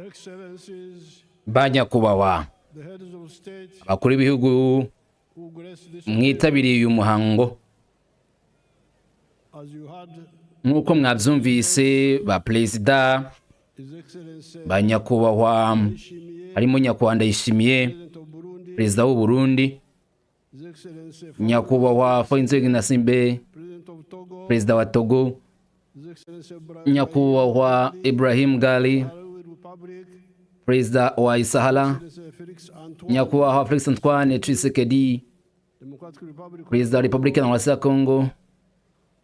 Excellencies, Ba nyakubahwa the heads of state abakuru b'ibihugu who grace this, mwitabiriye uyu muhango, as you heard, nk'uko mwabyumvise, ba perezida, His Excellency ba nyakubahwa, Ndayishimiye, harimo nyakubahwa Ndayishimiye, President of Burundi, perezida w'u Burundi, His Excellency nyakubahwa Faure Gnassingbe, President of Togo, perezida wa Togo, His Excellency Ibrahim nyakubahwa Ibrahim Gali, Malawi Republic, perezida wa Isahala, Excellency Felix Antoine, nyakubahwa Felix Antoine Tshisekedi, Democratic Republic, perezida wa Repubulika Demokarasi ya Kongo,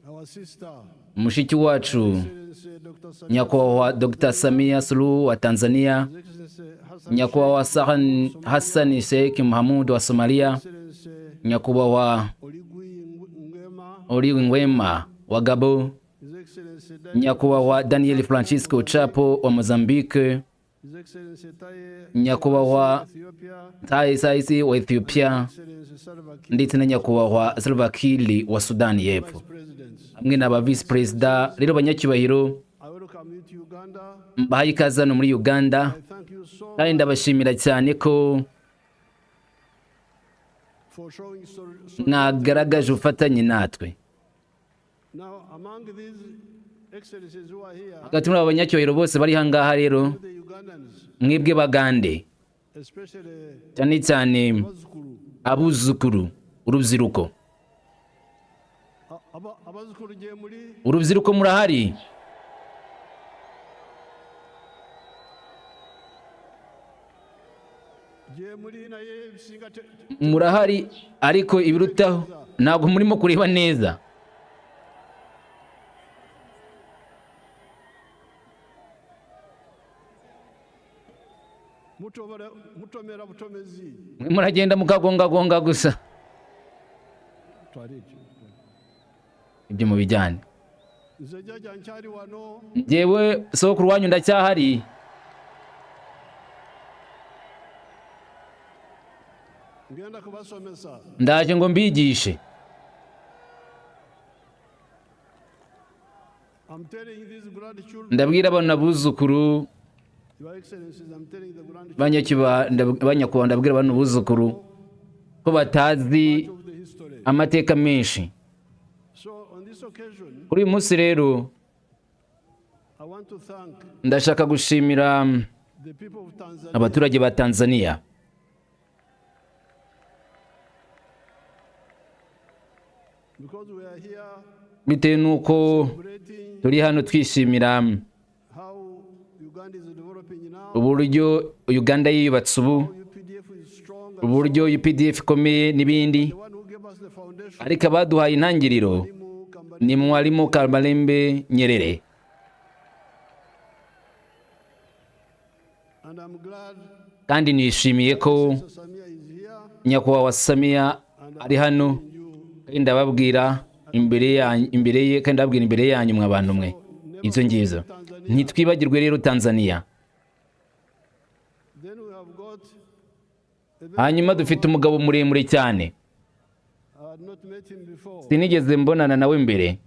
our sister, mushiki wacu Excellency Dr. Samia, nyakubahwa Dr. Samia Suluhu wa Tanzania, His Excellency Hassan, nyakubahwa Hassan Sheikh Mohamud wa Somalia, Excellency nyakubahwa Oligui Nguema, Oligui Nguema wa Gabon, His Excellency Daniel, nyakubahwa Daniel Francisco Chapo wa Mozambique, His Excellency Taye nyakubahwa Ethiopia, Taye Saisi wa Ethiopia Excellency Salva Kiir, ndetse na nyakubahwa Salva Kiir wa Sudani y'Epfo, Vice Presidents. hamwe na ba visi perezida. Rero banyacyubahiro, I welcome you to Uganda. mbahaye ikaze hano muri Uganda, I thank you so kandi ndabashimira cyane ko for showing mwagaragaje ubufatanye natwe. Now, among these excellencies who are here, Hagati muri aba banyacyubahiro bose bari ahangaha rero, the Ugandans, mwebwe Bagande, especially cyane cyane Abazukuru, abuzukuru, urubyiruko, Abazukuru gye muri, urubyiruko murahari? Gye muri naye bisinga Murahari, ariko ibirutaho ntabwo murimo kureba neza. Mutobera mutomera butomezi. Mwe muragenda mukagongagonga gusa. Twali ekyo. Ibyo mubijyane. Nze jjajja nkyali wano. Njyewe sokuru wanyu ndacyahari. Ngenda kubasomesa. Ndaje ngo mbigishe. I'm telling these grandchildren, Ndabwira abana buzukuru, Your Excellencies, I'm telling the grandchildren banyakubahwa, ndabwira abana buzukuru ko batazi of the history. amateka menshi. So on this occasion, Kuri uyu munsi rero, I want to thank ndashaka gushimira the people of Tanzania abaturage ba Tanzania because we are here bitewe n'uko celebrating turi hano twishimira how Uganda is developing now, uburyo Uganda yiyubatse ubu, how UPDF is strong, and uburyo UPDF ikomeye n'ibindi. the one who gave us the foundation, Ariko abaduhaye intangiriro Mwalimu Kambarage. ni Mwalimu Kambarage Nyerere. And I'm glad Kandi nishimiye ko Mr. Samia is here nyakubahwa Samia ari hano, and you kandi ndababwira imbere yanyu, imbere ye, kandi ndababwira imbere yanyu mwa bantu mwe ibyo ngibyo. Ntitwibagirwe rero Tanzania. Then we have got a very, Hanyuma dufite umugabo muremure cyane. I had not met him before, Sinigeze mbonana nawe mbere.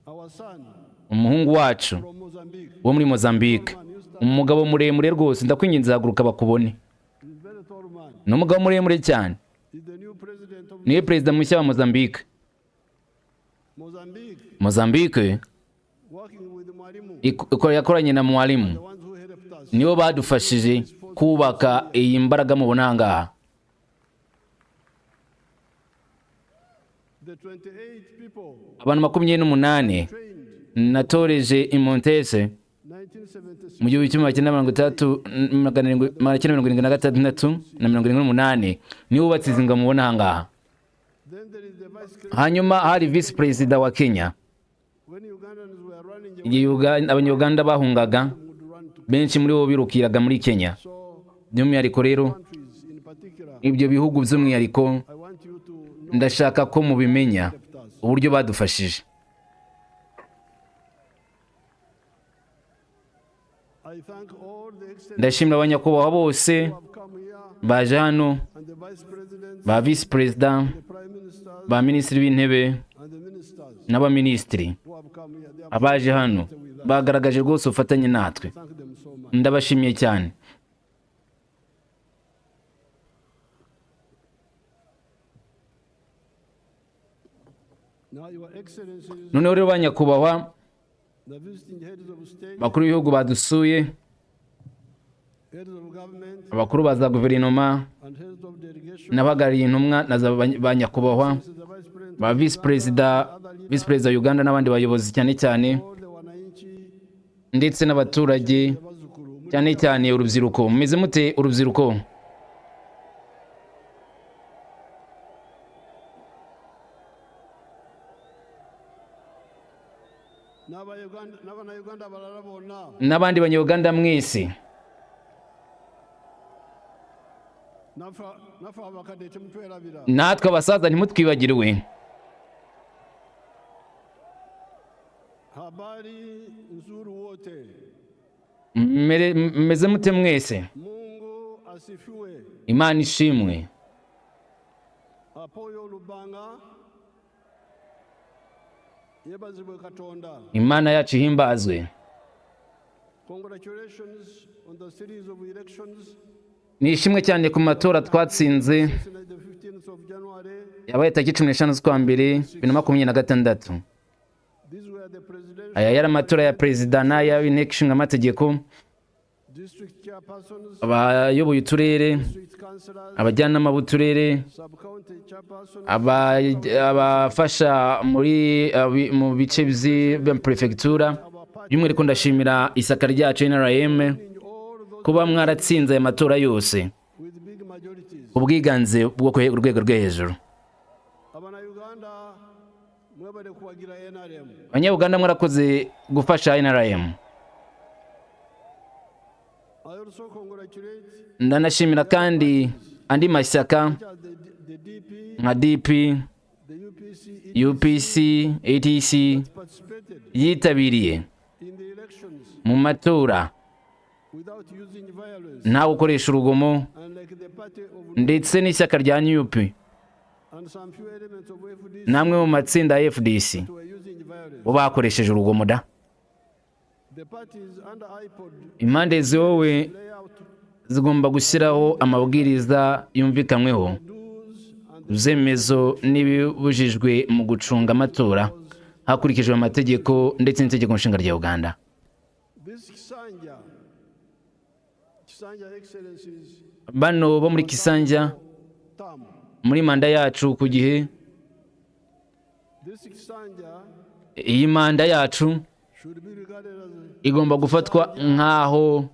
Our son Umuhungu wacu from Mozambique. wo muri Mozambique, umugabo muremure rwose, ndakwinginze haguruka bakubone. He's a very tall man. Ni umugabo muremure cyane. He's the new president of Niwe perezida mushya wa Mozambique. Mozambique, Mozambique working with Mwalimu, yakoranye na Mwalimu, the ones who helped us. nibo badufashije kubaka iyi mbaraga mubona aha ngaha. The 28 people Abantu 28 trained natoreje i Montese 1976 mu 1960, 976 na 78, niwe wubatse izi ngabo mubona aha ngaha. Then there is the vice president. Hanyuma hari visi perezida wa Kenya. When Ugandans were running, Igihe Abanyuganda bahungaga, would run to. benshi muri bo birukiraga muri Kenya. So By'umwihariko rero, countries in particular, ibyo bihugu by'umwihariko, I want you to know ndashaka ko mubimenya helped us. uburyo badufashije. I thank all the excellencies Ndashimira abanyakubahwa bose who have come here baje hano, and the vice presidents, ba visi perezida, the prime ministers, ba minisitiri w'intebe and the ministers n'abaminisitiri who have come here. They have abaje hano bagaragaje rwose ubufatanye natwe. thank them so much. Ndabashimiye cyane. Now, Your Excellencies, Noneho rero ba nyakubahwa the visiting heads of state, bakuru b'ibihugu badusuye, heads of government, abakuru ba za guverinoma and heads of delegation, n'abahagarariye intumwa na za ba nyakubahwa the vice president, ba visi perezida, visi perezida wa Uganda n'abandi bayobozi cyane cyane, all the wananchi, ndetse n'abaturage abazukuru, cyane cyane urubyiruko. Mumeze mute urubyiruko? n'Abanyarwanda abalala bonna. N'abandi banyarwanda mwese. Naffe abakadde temutwerabira. Natwe abasaza ntimutwibagirwe. Habari nzuri wote. Mumeze mute mwese? Mungu asifiwe. Imana ishimwe. Apoyo Lubanga yebazibwe Katonda. Imana yacu ihimbazwe. Congratulations on the series of elections Ni ishimwe cyane ku matora twatsinze since the 15th of January. yabaye tariki 15 z'ukwa mbere 2026. These were the presidential, Aya yari amatora ya perezida n'ay'inteko ishinga amategeko, district chairpersons, abayoboye uturere, district councillors, abajyanama b'uturere, sub-county chairpersons, abafasha muri mu bice bya perefegitura. our party By'umwihariko ndashimira ishyaka ryacu NRM in all those kuba mwaratsinze aya matora yose with big majorities. ubwiganze bwo ku rwego rwo hejuru. Abannayuganda mwebale kuwagira NRM. Abanyabuganda mwarakoze gufasha NRM. I also congratulate Ndanashimira kandi andi mashyaka such as the DP, nka DP, the UPC, UPC, ATC participated yitabiriye in the elections mu matora without using violence, nta gukoresha urugomo, and like the party of ndetse n'ishyaka rya NUP and some few elements of FDC n'amwe mu matsinda ya FDC were using violence. bo bakoresheje urugomo da. The parties under IPOD Impande ziwowe lay out zigomba gushyiraho amabwiriza yumvikanyweho, do's and ibyemezo n'ibibujijwe mu gucunga amatora hakurikijwe amategeko ndetse n'itegeko nshinga rya Uganda. this Kisanja, Kisanja Excellencies Bano bo muri Kisanja term. muri manda yacu ku gihe, This Kisanja iyi manda yacu should be regarded as igomba gufatwa nk'aho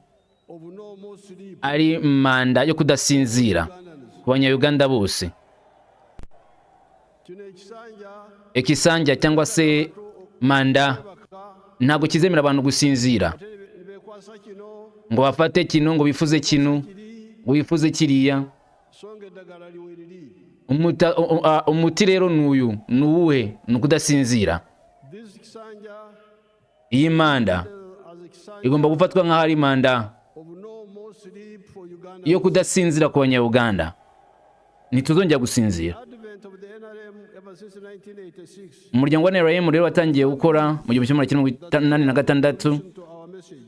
of no more sleep ari manda yo kudasinzira Ugandans. ku banyayuganda bose. Kino ekisanja Ekisanja cyangwa se manda baka ntabwo kizemera abantu gusinzira ate nibekwasa kino ngo bafate kino, ngo bifuze kino, kiri ngo bifuze kiriya. songa eddagala liwe liri. Umuti rero ni uyu, ni uwuhe? Ni ukudasinzira. This Kisanja Iyi manda as a Kisanja igomba gufatwa nk'aho ari manda of no more sleep for Uganda. yo kudasinzira ku banyayuganda. Ntituzongera gusinzira. Advent of the NRM ever since 1986 Umuryango wa NRM rero watangiye gukora mu 1986, listen to our message.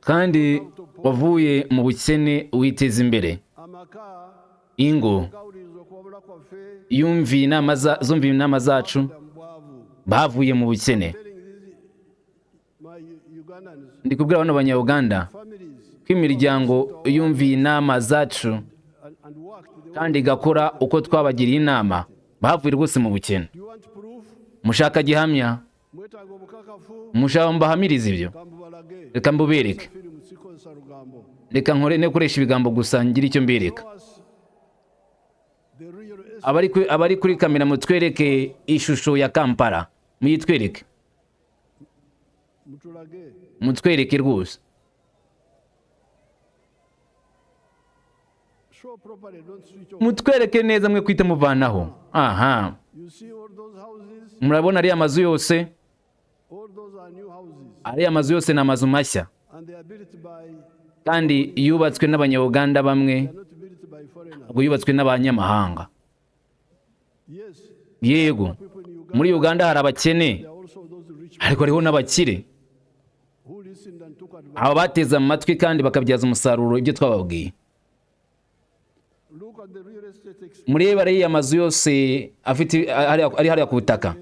kandi wavuye mu bukene witeza imbere. Amaka Ingo gawuliriza okuwabula kwaffe yumviye inama zumviye inama zacu mu bwavu. bavuye mu bukene. Telling these my Ugandans Ndi kubwira bano banyayuganda families ko imiryango yumviye inama zacu and worked the way. kandi igakora uko twabagiriye inama bavuye rwose mu bukene. Do you want proof? Mushaka gihamya? Mwetaaga obukakafu? Mushaka mbahamirize ibyo? Kambubalage. Reka mbubereke. Safiri musikozesa rugambo. Reka nkore ne gukoresha ibigambo gusa ngira icyo mbereka. Show us the real essence. Abari kuri kamera mutwereke ishusho ya Kampala, muyitwereke. Mutulage. Mutwereke rwose. Show properly, don't switch off. Mutwereke neza mwe kwita muvanaho. Aha, You see all those houses? murabona ariya mazu yose? All those are new houses. Ariya mazu yose ni amazu mashya. And they are built by, Kandi yubatswe n'Abanyabuganda bamwe, they are not built by foreigners. ntabwo yubatswe n'abanyamahanga. Yes, Yego, people in Uganda, muri Uganda hari abakene, there are also those rich ariko hariho n'abakire, who listened and took advantage. Aba bateze amatwi kandi bakabyaza umusaruro ibyo twababwiye. Look at the real estate Murebe ariya mazu yose afite ari hariya ku butaka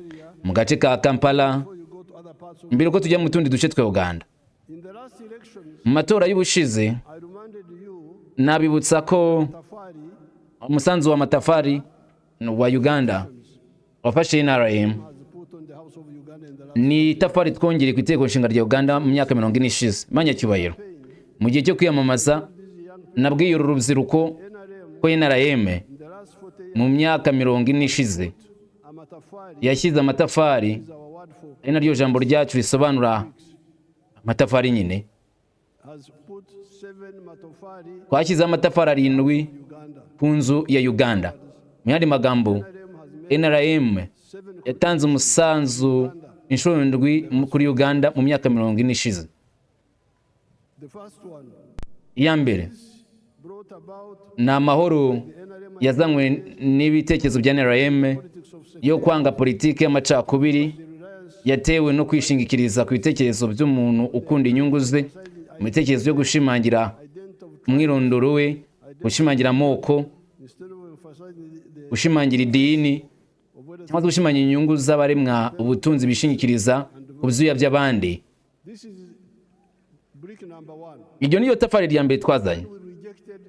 mu gace ka Kampala, before you go to other parts of. mbere uko tujya mu tundi duce twa Uganda. In the last elections, Mu matora y'ubushize, I reminded you nabibutsa ko Tafari umusanzu wa matafari wa Uganda wafashe NRM has put on the House of Uganda in the last ni itafari twongereye ku itegeko nshinga rya Uganda mu myaka 40 ishize. Manyacyubahiro, mu gihe cyo kwiyamamaza these young nabwiye uru rubyiruko NRM ko NRM in the last 40 years, mu myaka 40 ishize Amatafari yashyize amatafari, is our word for ari naryo jambo ryacu risobanura amatafari nyine, has put seven Matofari twashyizeho amatafari arindwi Uganda. ku nzu ya Uganda. Mu yandi magambo, NRM has made NRM seven yatanze umusanzu inshuro ndwi kuri Uganda mu myaka 40 ishize. The first one Iya mbere brought about ni amahoro the NRM yazanywe n'ibitekerezo bya NRM politics of security, yo kwanga politiki y'amacakubiri the reliance yatewe no kwishingikiriza ku bitekerezo by'umuntu ukunda inyungu ze, mu bitekerezo byo gushimangira identity of umwirondoro we, gushimangira amoko, instead of emphasizing the gushimangira idini of whether cyangwa se gushimangira inyungu z'abaremwa ubutunzi bishingikiriza ku byuya by'abandi. This is brick number one. Iryo niyo tafari rya mbere twazanye We rejected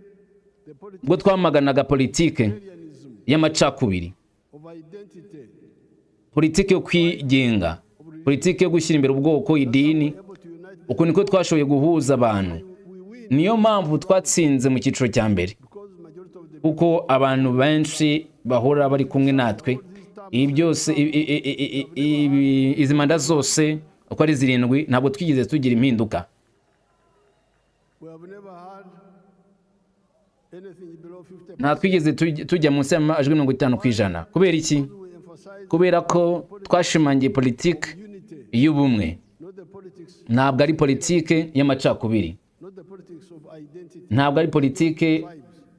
the ubwo twamaganaga politike politicianism y'amacakubiri, of identity, politike yo kwigenga, politike yo gushyira imbere ubwoko, idini. able to unite. Uku niko twashoboye guhuza abantu. We win Niyo mpamvu twatsinze mu cyiciro cya mbere, because majority of the kuko abantu benshi bahora bari kumwe natwe. Ibi byose izi manda zose uko ari zirindwi, ntabwo twigeze tugira impinduka. We have never had anything below 50. Nta twigeze tujya munsi y'amajwi 50%. Kubera iki? We emphasize Kubera ko twashimangiye politiki unity, y'ubumwe, not the politics, ntabwo ari politiki y'amacakubiri, not the politics of identity. ntabwo ari politiki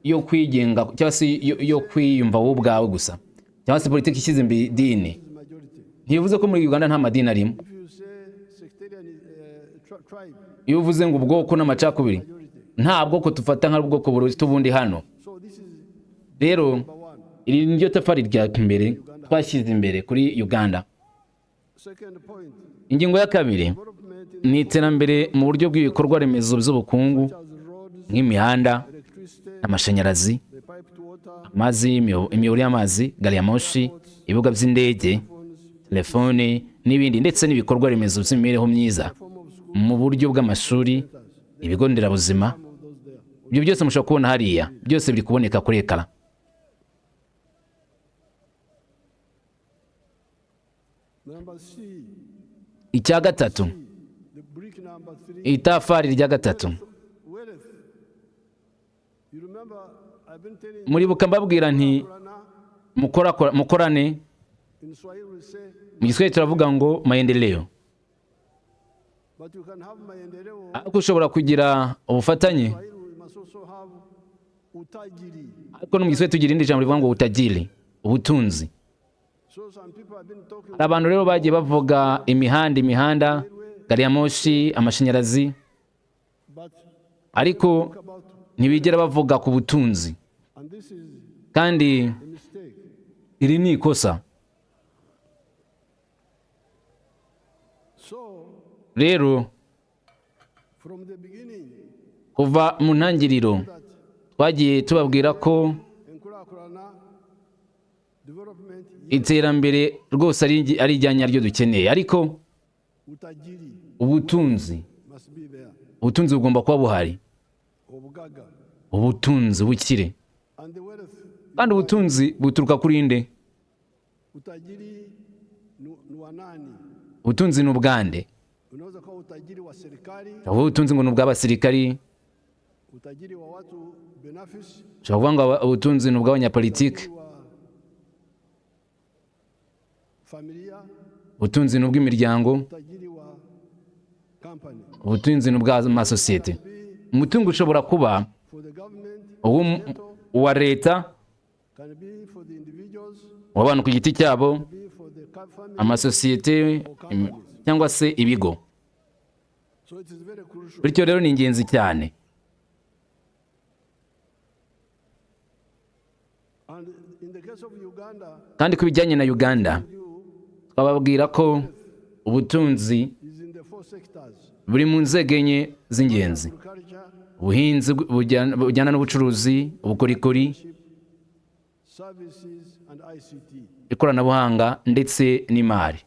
yo kwigenga cyangwa se yo kwiyumva wowe ubwawe gusa, cyangwa se politiki ishyize imbere idini. Is majority. Ntibivuze ko muri Uganda nta madini arimo. If you say sectarian tribe, Iyo uvuze ngo ubwoko n'amacakubiri, majority. nta bwoko tufata nk'ubwoko buruta ubundi hano. So this is Rero number one. iri ni ryo tafari rya mbere twashyize imbere kuri Uganda. Second point, Ingingo ya kabiri development in ni iterambere mu buryo bw'ibikorwa remezo by'ubukungu such as roads, nk'imihanda, electricity, amashanyarazi, the piped water, amazi, imiyoboro y'amazi, gari ya moshi, ibibuga by'indege, phones, telefone n'ibindi, ndetse n'ibikorwa remezo by'imibereho myiza form of school, mu buryo bw'amashuri, ibigo nderabuzima. some of those there. Ibyo byose mushobora kubona hariya, byose biri kuboneka kuri écran. Number C, Icya gatatu, the brick number three, itafari rya gatatu, wealth. You remember I've been telling you, muribuka mbabwira nti Rana, mukorane. in Swahili we say, Mu Giswahili turavuga ngo maendeleo. But you can have maendeleo. Ariko ushobora kugira ubufatanye, Swahili we must also have utajiri. ariko no mu Giswahili tugira irindi jambo rivuga ngo utajiri, ubutunzi. So some people have been talking Hari abantu rero bagiye bavuga imihanda, imihanda, gari ya moshi, amashanyarazi, but ariko talk about ntibigera bavuga ku butunzi. And this is Kandi a mistake. iri ni ikosa. So Rero from the beginning kuva mu ntangiriro that twagiye tubabwira ko Nkurakurana development, iterambere rwose ari irya nyaryo dukeneye, ariko utajiri ubutunzi, must be there. ubutunzi bugomba kuba buhari. Obugaga. Ubutunzi, ubukire. And the wealth, Kandi ubutunzi buturuka kuri nde? Utajiri ni wa nani? Ubutunzi ni ubwande? Unaweza kuwa utajiri wa serikali, Ushobora kuvuga ubutunzi ngo ni ubw'abasirikari, utajiri wa watu binafsi, ushobora kuvuga ngo ubutunzi ni ubw'abanyapolitike, wa familia, ubutunzi ni ubw'imiryango, utajiri wa company. Ubutunzi ni ubw'amasosiyete. Umutungo ushobora kuba For the government, uwa leta, can be for the individuals, uw'abantu ku giti cyabo, be for the family. amasosiyete cyangwa se ibigo. So it is very crucial. Bityo rero ni ingenzi cyane. And in the case of Uganda, Kandi ku bijyanye na Uganda, you twababwira ko ubutunzi is in the four sectors: buri mu nzego enye z'ingenzi: agriculture, ubuhinzi bujyana n'ubucuruzi, ubukorikori, services, and ICT. ikoranabuhanga ndetse n'imari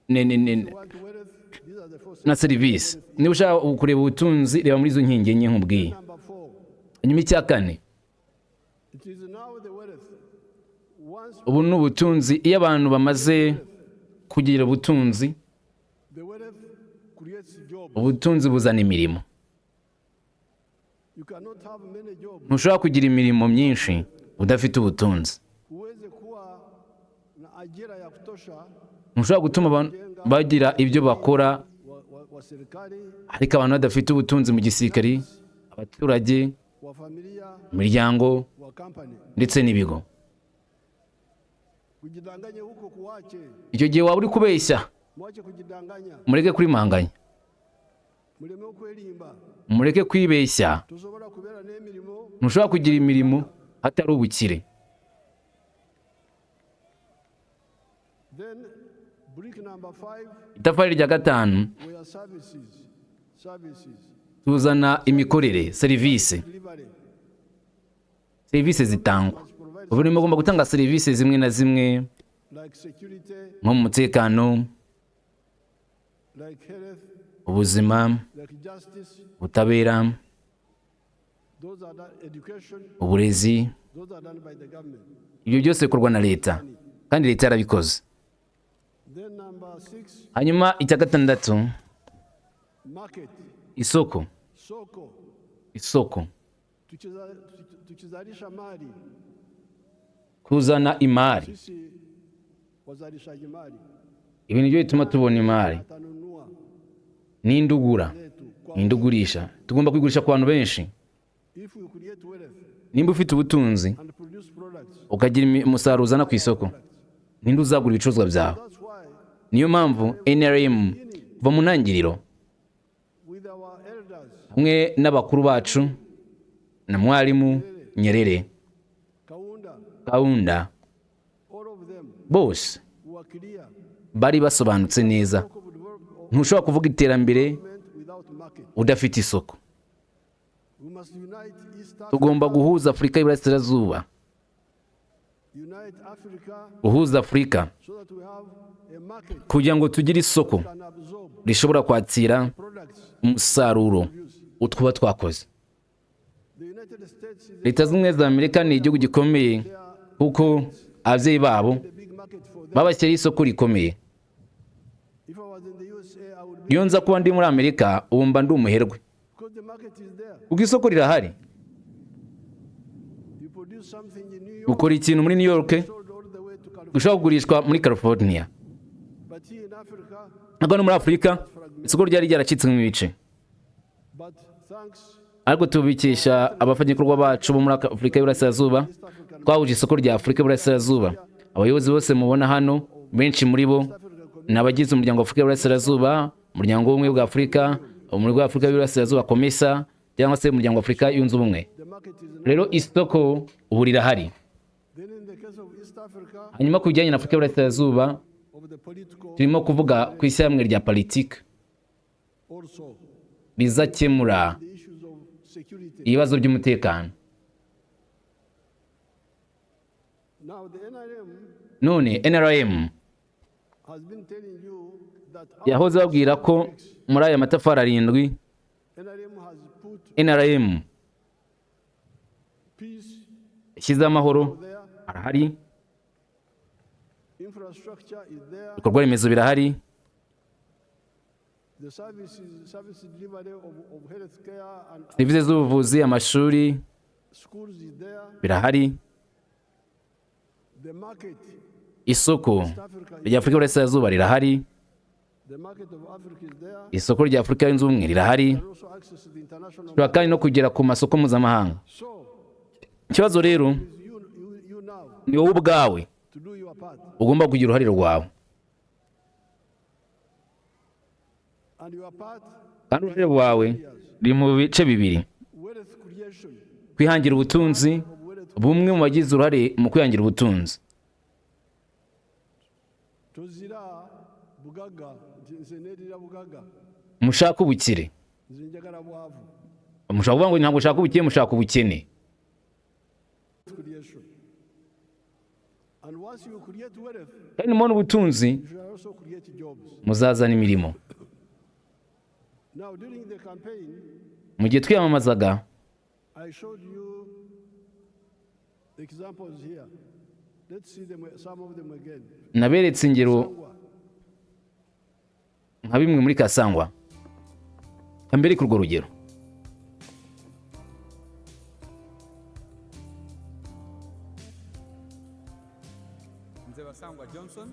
Want wealth? These are the four na sectors. serivisi. Niba ushaka kureba ubutunzi, reba muri izo nkingi enye nkubwiye. Number four, Hanyuma icya kane, it is now the wealth. Once ubu ni ubutunzi. Iyo abantu bamaze kugira ubutunzi, the wealth creates jobs. ubutunzi buzana imirimo. You cannot have many jobs. Ntushobora kugira imirimo myinshi udafite ubutunzi. Huwezi kuwa na ajira ya kutosha Ntushobora gutuma abantu bagira ibyo bakora wa serikali, ariko abantu badafite ubutunzi mu gisirikari, abaturage, wa familia, imiryango wa company. ndetse n'ibigo. Kujidanganya huko kuwache, Icyo gihe waba uri kubeshya. mwache kujidanganya, Mureke kurimanganya, muleme okwelimba. mureke kwibeshya. Tosobola kubeera n'emirimu. Ntushobora kugira imirimo hatari ubukire. Then brick number five Itafari rya gatanu, were services, services, tuzana imikorere, serivisi, delivery. serivisi zitangwa. Must provide Ubu mugomba gutanga serivisi zimwe na zimwe, like security, nko mu mutekano, like health, ubuzima, like justice. ubutabera, Those are done, education, uburezi. those are done by the government. Ibyo byose bikorwa na leta, kandi leta yarabikoze. Then number six, Hanyuma icya gatandatu, market, isoko. Soko. Isoko. Tukizalisha mali, Kuzana imari. Sisi wazalishaji mali, Ibi nibyo bituma tubona imari. Atanunua Ninde ugura? letu kwa Ninde ugurisha? Tugomba kwigurisha ku bantu benshi. If we create wealth Nimba ufite ubutunzi and produce products, ukagira umusaruro uzana ku isoko, ninde uzagura ibicuruzwa byawe? That's why Niyo mpamvu NRM kuva mu ntangiriro, with our elders, hamwe n'abakuru bacu na Mwarimu Nyerere, Kaunda, Kaunda, all of them bose were clear. bari basobanutse neza. Talk of development Ntushobora kuvuga iterambere without market. udafite isoko. We must unite East Africa, Tugomba guhuza Afurika y'Iburasirazuba, unite Africa guhuza Afurika so that we have a market kugira ngo tugire isoko can absorb rishobora kwakira products umusaruro utwuba twakoze. The United States is Leta Zunze Ubumwe za Amerika ni igihugu gikomeye kuko ababyeyi babo the big market for them. babashyiriyeho isoko rikomeye. If I was in the USA, I would be Iyo nza kuba ndi muri Amerika, ubu mba ndi umuherwe, because the market is there. kuko isoko rirahari. You produce something in New York, Ukora ikintu muri New York, sold all the way to California. ushobora kugurishwa muri California. But here in Africa, Ariko no muri Afurika isoko ryari ryaracitse mu ibice. but thanks Ariko tubikesha abafatanyabikorwa bacu bo muri Afurika y'Iburasirazuba, twahuje isoko rya Afurika y'Iburasirazuba. Abayobozi bose mubona hano, benshi muri bo ni abagize umuryango wa Afurika y'Iburasirazuba, Umuryango w'Ubumwe bwa Afurika, Umuryango wa Afurika y'Iburasirazuba, COMESA, cyangwa se Umuryango wa Afurika Yunze Ubumwe. The market is now. Rero isoko ubu rirahari. Then in the case of East Africa, Hanyuma ku bijyanye na Afurika y'Iburasirazuba, of the political turimo kuvuga ku ishyirahamwe rya politiki also rizakemura the issues of security. ibibazo by'umutekano. Now the NRM None NRM has been telling you that yahoze babwira ko muri aya matafari arindwi, NRM has put NRM peace yashyizeho amahoro there, arahari, infrastructure is there, ibikorwa remezo birahari, the services, service delivery of healthcare and serivisi z'ubuvuzi, amashuri schools is there, birahari, the market, isoko East Africa is rya Afurika y'Iburasirazuba rirahari. The market of Africa is there. Isoko rya Afurika Yunze Ubumwe rirahari. And also access to the international Ushobora kandi no kugera ku masoko mpuzamahanga. So Ikibazo rero it's you now ni wowe ubwawe to do your part. ugomba kugira uruhare rwawe. And your part, Kandi uruhare rwawe ruri mu bice bibiri: wealth creation. Kwihangira ubutunzi, Of wealth. bumwe mu bagize uruhare mu kwihangira ubutunzi. Tozira bugagga nti nze neerira bugagga. Mushaka ubukire. Nze njagala bwavu. Mushaka kuvuga ngo ntabwo ushaka ubukire, mushaka ubukene. Creation. And once you create wealth, Kandi nimubona ubutunzi, you should also create jobs. muzazana imirimo. Now, during the campaign, Mu gihe twiyamamazaga, I showed you examples here. Let's see them, some of them again. naberetse ingero Sangwa. nka bimwe muri Kasangwa. Mbere urwo rugero. Nze Basangwa Johnson,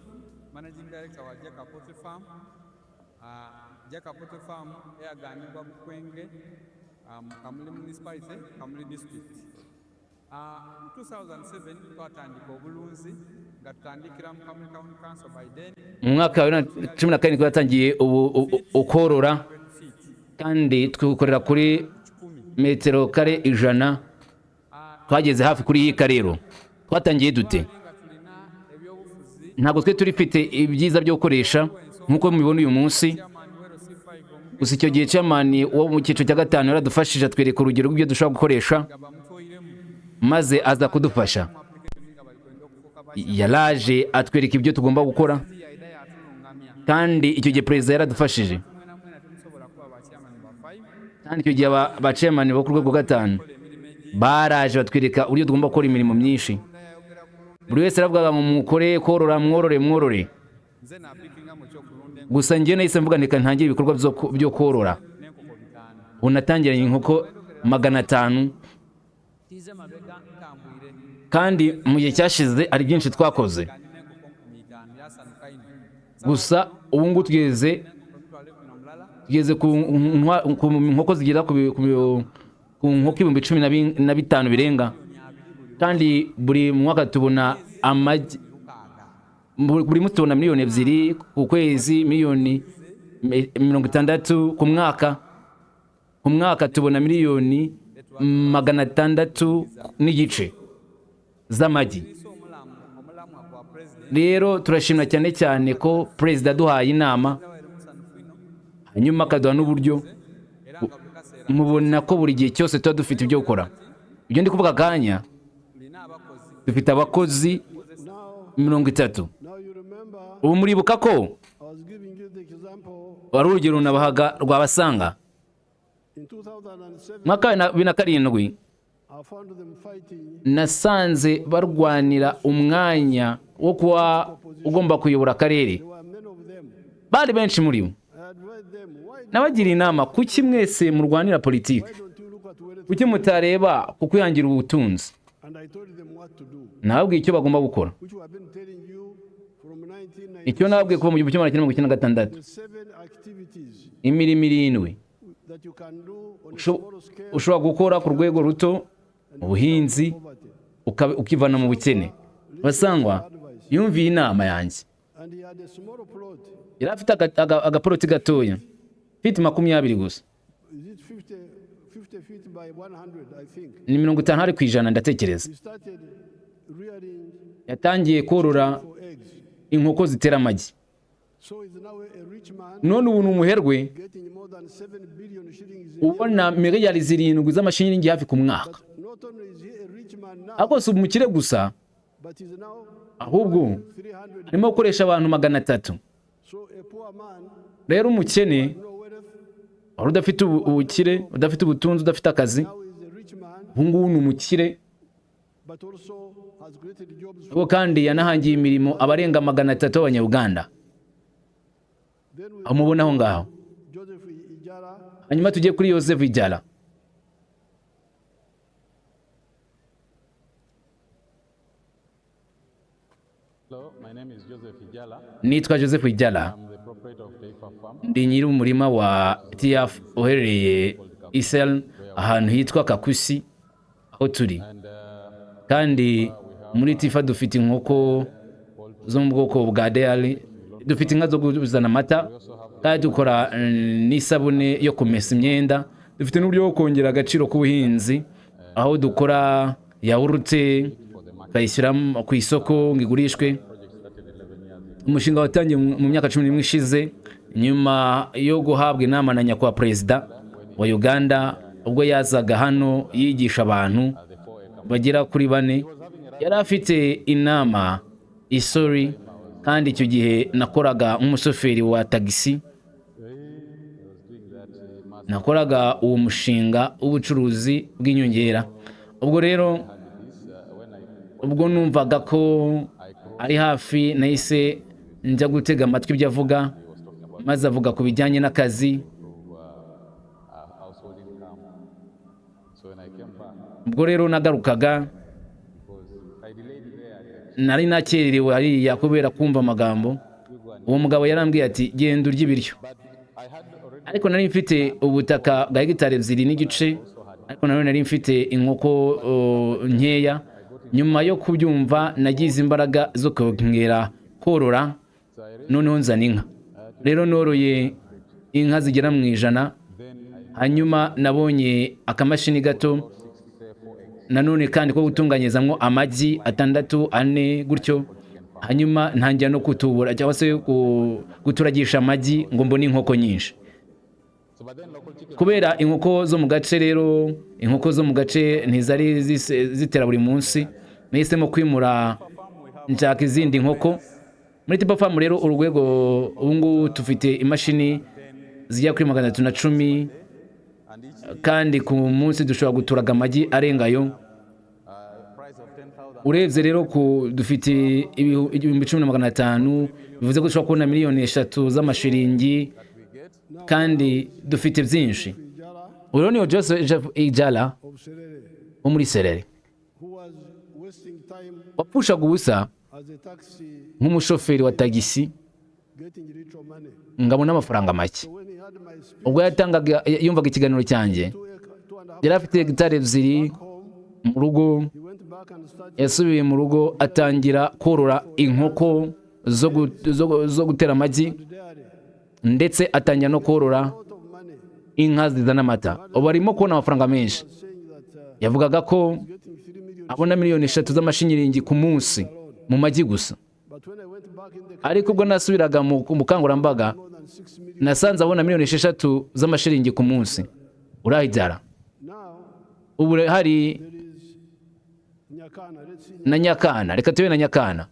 Managing Director wa Jaka Poultry Farm. Jaka Poultry Farm eyaganibwa Bukwenge, Kamuli Municipality, Kamuli District. Mu 2007 twatandika obulunzi nga tutandikira mu Kamuli Town Council by then. Mu mwaka wa 2017 twatangiye ukorora, feet kandi twikorera kuri 10. metero kare 100. Twageze hafi kuri hika. Rero twatangiye dute? Nga tulina ebyobufuzi. Ntabwo twe turifite ibyiza byo gukoresha nk'uko mubibona uyu munsi. Chairman wa LC5 Gusa icyo gihe chairman wo mu cyiciro cya gatanu yaradufashije, atwereka urugero rw'ibyo dushobora gukoresha, nga bamutoiremu maze aza kudufasha. mu application nga bali kwenda okufuuka ba Yaraje atwereka ibyo tugomba gukora, yaida yatulungamya. kandi icyo gihe perezida yaradufashije. Mwena mwena temusobola kuba ba chairman ba 5. Kandi icyo gihe ba chairman bo ku rwego rwa gatanu baraje batwereka uburyo tugomba gukora imirimo myinshi. Buri wese yaravugaga ngo mukore korora, mworore, mworore. Nze napikinga mu kyokulunda Gusa njye nahise mvuga reka ntangire ibikorwa byo korora. n'enkoko 500. Ubu natangiranye inkoko 500. Tize mabega ntambwire. Kandi mu gihe cyashize hari byinshi twakoze. Kandi n'enkoko 50,000 yasanuka ino. Gusa ubu ngubu tugeze N'enkoko 160,000. tugeze ku nkoko zigera ku nkoko 15,000 birenga, kandi buri mwaka tubona amagi, buri munsi tubona miliyoni 2 ku kwezi, miliyoni 60 ku mwaka. Ku mwaka tubona miliyoni 600.5 z'amagi. So omulamwa gwa president Rero turashimira cyane cyane ko perezida aduhaye inama, waire musanufu ino. hanyuma akaduha n'uburyo. Era nga buli kaseera Mubona ko buri gihe cyose tuba dufite ibyo gukora. Ibyo ndi kuvuga akanya, tulina abakozi. dufite abakozi Now, 30. now you remember Ubu muribuka ko I was giving you the example wari urugero nabahaga rwabasanga. in 2007. Mwaka wa 2007, I found them fighting nasanze barwanira umwanya wo kuba ugomba kuyobora akarere. There were many of them. Bari benshi muri bo. I advised them, why, Nabagiriye inama: kuki mwese murwanira politiki? why don't you look at wealth? Kuki mutareba ku kwihangira ubutunzi? And I told them what to do, Nababwiye icyo bagomba gukora, which we have been telling you from icyo 1996. nababwiye kuva mu 1996. The seven activities Imirimo irindwi that you can do on a small scale ushobora gukora ku rwego ruto mu buhinzi, poverty. ukivana mu bukene. Basangwa yumviye inama yanjye. And he had a small plot. Yari afite agaporoti gatoya, feet 20 gusa. Is it 50 feet by 100, I think. Ni 50 hari ku 100, ndatekereza. He started rearing Yatangiye korora for eggs. inkoko zitera amagi. So he's now a rich man None ubu ni umuherwe getting more than 7 billion shillings a year. ubona miliyari 7 z'amashiringi hafi ku mwaka. But not only is he a rich man now, Ariko si umukire gusa, but he's now ahubwo 300. arimo gukoresha abantu 300. So a poor man, Rero umukene no wealth, wari udafite ubukire, udafite ubutunzi, udafite akazi, now is a rich man, ubu ngubu ni umukire, but also has created jobs. ubwo kandi yanahangiye imirimo abarenga 300 b'Abanyarwanda. Then we Aho mubona aho ngaho. Joseph Ijara, Hanyuma tujye kuri Yosefu Ijara. Hello, my name is Joseph Ijala. Nitwa Joseph Ijara. I'm the proprietor of Taifa Farm. Ndi nyiri umurima wa TF uherereye Isel, ahantu hitwa Kakusi aho turi. And Kandi muri Tifa dufite inkoko zo mu bwoko bwa dairy, dufite inka zo kuzana amata, kandi dukora n'isabune yo kumesa imyenda. Dufite n'uburyo bwo kongera agaciro k'ubuhinzi, aho dukora yawurute tukayishyira ku isoko ngo igurishwe. Project started 11 years ago. Umushinga watangiye mu myaka 11 ishize, nyuma yo guhabwa inama na nyakubahwa perezida wa Uganda, ubwo yazaga hano yigisha abantu The 4 acre bagera kuri bane. Yari afite inama isori, kandi icyo gihe nakoraga nk'umushoferi wa tagisi. I was doing that mass Nakoraga uwo mushinga w'ubucuruzi bw'inyongera. Ubwo rero this when I ubwo numvaga ko ari hafi, nahise njya gutega amatwi ibyo avuga, maze avuga ku bijyanye n'akazi. improve household income. So when I came back, Ubwo rero nagarukaga, because I delayed there, nari nakererewe hariya kubera kumva amagambo. Uwo mugabo yarambwiye ati: "Genda urye ibiryo." But I had already Ariko nari mfite ubutaka bwa hegitari 2.5, ariko nanone nari mfite inkoko nkeya. Nyuma yo kubyumva, nagize imbaraga zo kongera korora, noneho nzana inka. Rero noroye inka zigera mu 100. Then I Hanyuma nabonye akamashini gato nanone kandi ko gutunganyirizamo amagi atandatu, ane gutyo. Hanyuma ntangira no kutubura cyangwa se guturagisha amagi ngo mbone inkoko nyinshi. So but then local chicken Kubera inkoko zo mu gace rero, inkoko zo mu gace ntizari zitera buri munsi, nahisemo kwimura nshaka izindi nkoko muri Tipa Farm. Rero urwego ubu ngubu dufite imashini zijya kuri 310, and each kandi ku munsi dushobora guturaga amagi arenga ayo. Price of 10,000 Urebye rero ku dufite 10,500, bivuze ko dushobora kubona miliyoni 3 z'amashiringi, we get. kandi dufite byinshi. Ijala Uyu ni Joseph Ijala of Serere, wo muri Serere, who was wasting time wapfushaga ubusa as a taxi nk'umushoferi wa tagisi getting little money. ngabona amafaranga make. So when he had my speech, Ubwo yatangaga, yumvaga ikiganiro cyanjye, 2 acre, 2.5 yari afite hegitari 2 home, mu rugo. he went back and started Yasubiye mu rugo atangira korora inkoko zo gutera amagi, dairy. ndetse atangira no korora Lot of money, inka zizana amata. Ubu arimo kubona amafaranga menshi. Saying that Yavugaga ko getting 3 million. abona miliyoni 3 z'amashiringi ku munsi mu magi gusa. But when I went back in the Ariko ubwo nasubiraga mu bukangurambaga, more than 6 million. nasanze abona miliyoni 6 z'amashiringi ku munsi urahijyara. Now Ubu hari there is Nyakana. Let's see. na Nyakana, reka tube na Nyakana.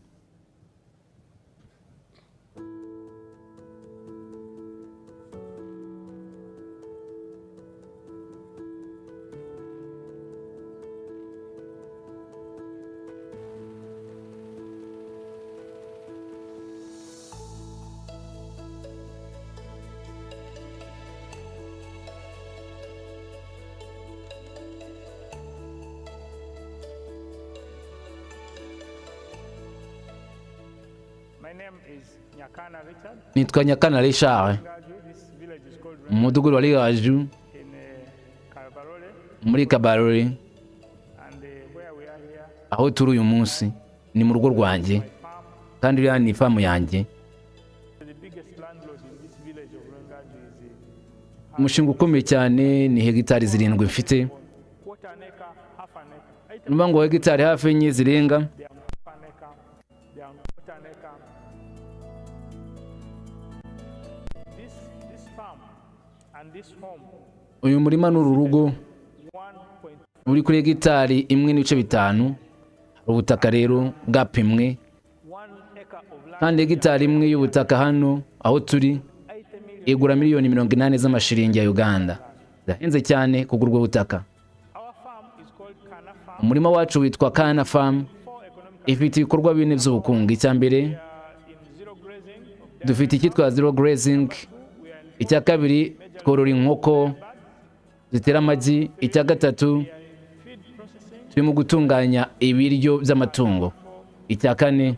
My name is Nyakana Richard. Nitwa Nyakana Richard. Ngaju. This village is called Mu mudugudu wa Rigaju, in Kabarole, muri Kabarore. and where we are here, Aho turi uyu munsi ni mu rugo rwanjye, my farm. kandi uriya ni ifamu yanjye. The biggest landlord in this village of Rengaju is Umushinga ukomeye cyane ni hegitari 7 mfite. Quarter an acre, half an acre. Eight. Niyo ngo hegitari hafi enye zirenga. They are half an acre, they are quarter an acre. This farm and this home, Uyu murima n'uru rugo 1. buri kuri hegitari 1.5. Hari ubutaka rero bwapimwe, 1 acre of land, kandi hegitari 1 y'ubutaka hano aho turi 80 million. igura miliyoni 80 z'amashiringi ya Uganda. Birahenze cyane kugura ubwo butaka. Our farm is called Kana Farm. Umurima wacu witwa Kana Farm. Four economic Ifite ibikorwa bine by'ubukungu. Icya mbere, in zero grazing of dufite icyitwa zero grazing. we are in Icya kabiri, tworora inkoko zitera amagi. Icya gatatu, feed processing turimo gutunganya ibiryo by'amatungo. Icya kane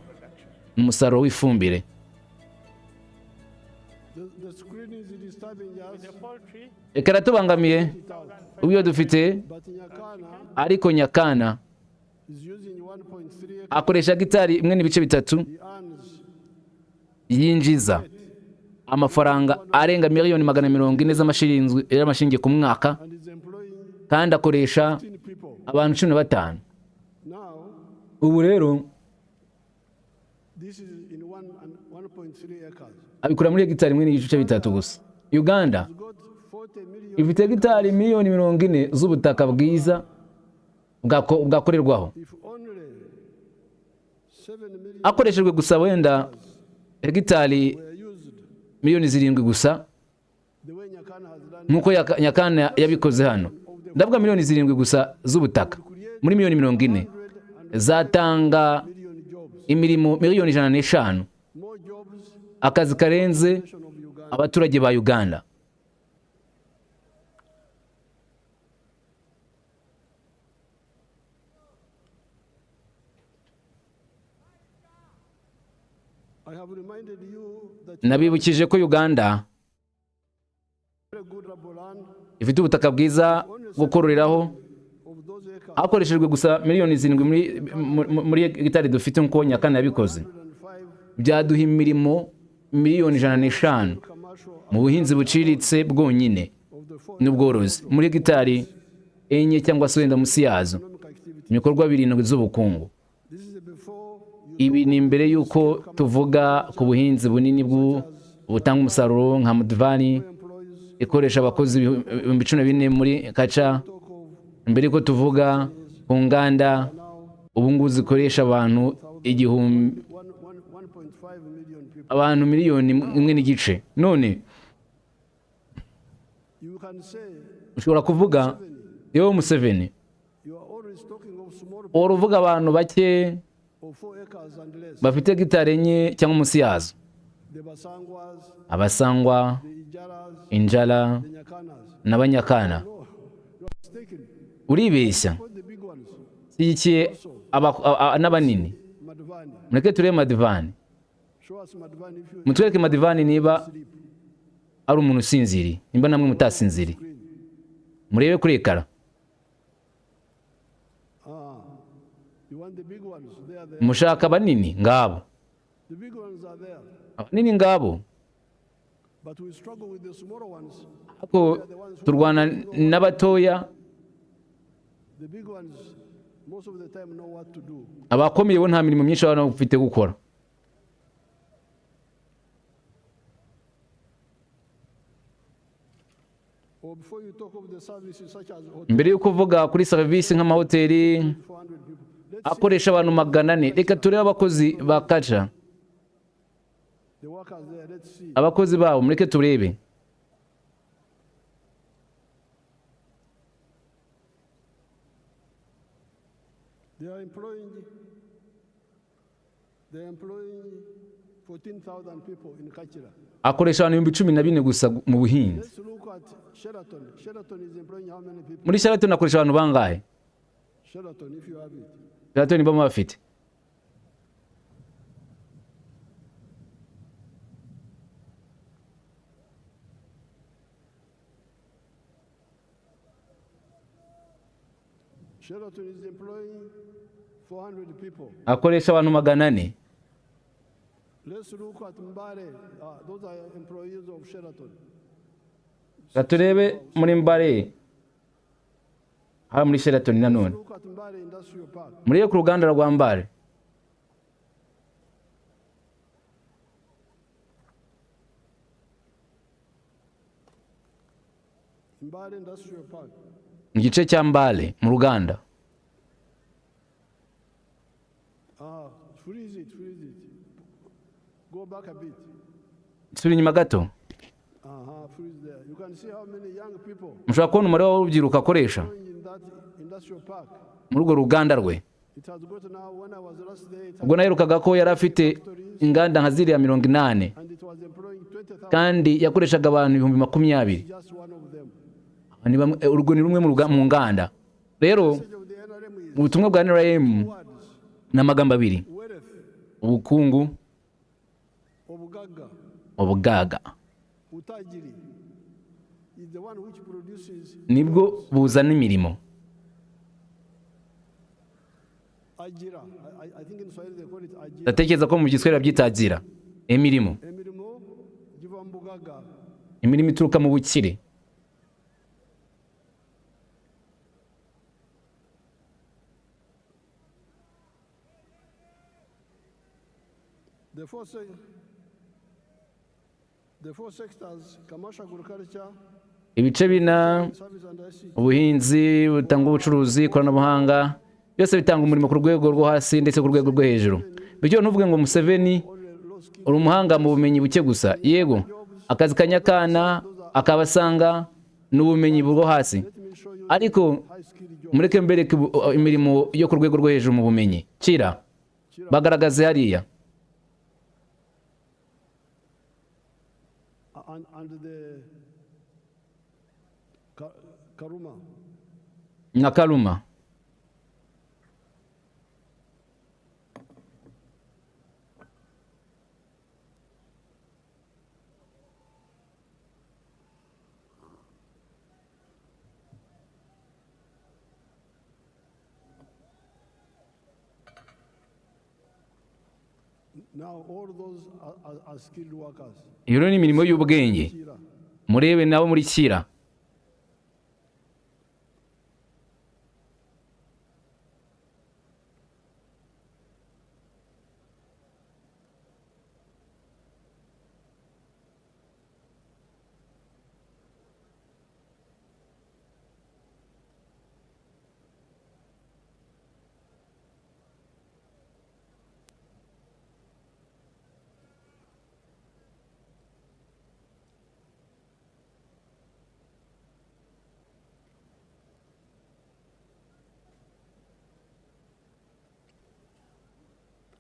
ni umusaruro w'ifumbire. disturbing us. The poultry, Reka iratubangamiye ubwo dufite. But Nyakana Ariko Nyakana is using 1.3 acres. akoresha hegitari 1.3. He earns Yinjiza amafaranga arenga miliyoni 140 z'amashiringi ku mwaka, and is employing kandi akoresha 15 people. abantu 15. Now, Ubu rero this is in one and 1.3 acres. abikura muri hegitari 1.3 gusa. Uganda He's got 40 million. ifite hegitari miliyoni 40 z'ubutaka bwiza bwakorerwaho. If only 7 million Hakoreshejwe gusa wenda hegitari were used miliyoni 7 gusa, the way Nyakana has done, nk'uko Nyakana yabikoze hano, ndavuga miliyoni 7 gusa z'ubutaka muri miliyoni 40 zatanga million jobs, imirimo miliyoni 105, more jobs akazi karenze nation of Uganda. abaturage ba Uganda. I have reminded you that Nabibukije ko Uganda very good arable land ifite ubutaka bwiza bwo kororeraho. of those acres, Hakoreshejwe gusa miliyoni 7 muri hegitari dufite nk'uko Nyakana yabikoze, 105 byaduha imirimo miliyoni 105 commercial mu buhinzi buciriritse bwonyine of the four n'ubworozi muri hegitari 4 cyangwa se wenda munsi yazo, economic activity. ibikorwa birindwi z'ubukungu. This is before you Ibi ni mbere y'uko tuvuga ku buhinzi bunini butanga umusaruro nka Mudvani employees ikoresha abakozi 14,000 muri Kaca, talk of mbere y'uko tuvuga ku nganda ubu ngubu zikoresha abantu igihumbi, one, one, 1.5 million people. abantu miliyoni 1.5. None You can say ushobora kuvuga, yewe Museveni, you are always talking of small uhora uvuga abantu bake of 4 acres and less. bafite hegitari 4 cyangwa munsi yazo, The Basangwas, Abasangwa, the Ijaras, Injara the Nyakanas. n'Abanyakana. No, you are mistaken. Uribeshya. Put the big ones, Shyigikiye n'abanini. Madhvani. Mureke turebe Madivani. Show us Madhvani if you Mutwereke Madivani niba sleep. ari umuntu usinziriye, nimba namwe mutasinziriye. Screen. Murebe kuri ekara. Ah, you want the big ones? They are there. Mushaka abanini ngabo. The big ones are there. Abanini ngabo. But we struggle with the smaller ones. Ariko turwana n'abatoya. The big ones, most of the time, know what to do. Abakomeye bo nta mirimo myinshi baba bafite gukora. Or before you talk of the services such as hotel, Mbere y'uko uvuga kuri serivisi nk'amahoteli 400 people. Let's see akoresha abantu 400, reka turebe abakozi ba Kaca, the workers there. Let's see. abakozi babo, mureke turebe. They are employing. They are employing 14,000 people in Kachira. Akoresha abantu 14,000 gusa mu buhinzi. Let's look at Sheraton. Sheraton is employing how many people? Muri Sheraton akoresha abantu bangahe? Sheraton, if you have it. Sheraton baba bafite Sheraton is employing 400 people. Akoresha abantu 400. Let's look at Mbale. Those are employees of Sheraton. Reka turebe muri Mbare, haba muri Sheraton nanone. Look at Mbale Industrial Park. Murebe ku ruganda rwa Mbare. Mbale Industrial Park. Mu gice cya Mbale mu ruganda. Ah, freeze it, freeze it. Go back a bit. Subira inyuma gato. Uh-huh, freeze there. You can see how many young people Mushobora kubona umubare w'urubyiruko akoresha going in that industrial park. muri urwo ruganda rwe. It has got now, when I was last there, it had, Ubwo naherukaga ko yari afite inganda nka ziriya 80, and it was employing 20,000, kandi yakoreshaga abantu 20,000. just one of them. Urwo ni rumwe mu nganda rero. Message of the NRM is Ubutumwa bwa NRM words, ni amagambo abiri: wealth, ubukungu, obugaga, ubugaga, utajiri. Is the one which produces Nibwo buzana imirimo. Ajira. I think in Swahili they call it ajira. Ndatekereza ko mu Giswahili babyita ajira, imirimo. Emirimo giva mu bugagga. Imirimo ituruka mu bukire. The four sectors, commercial agriculture, Ibice bina: service and ICT, ubuhinzi butanga ubucuruzi, ikoranabuhanga, byose bitanga umurimo ku rwego rwo hasi ndetse ku rwego rwo hejuru. Bityo ntuvuge ngo Museveni all the low skill uri umuhanga mu bumenyi buke gusa. Yego, akazi kanyakana akabasanga ni ubumenyi bwo hasi. Let me show you Ariko high skill job. mureke mbereke imirimo yo ku rwego rwo hejuru mu bumenyi. Kira bagaragaze hariya. And the Karuma. Na Karuma. Now all those are skilled workers. Iyo rero ni imirimo y'ubwenge. Kira. Murebe nabo muri Kira.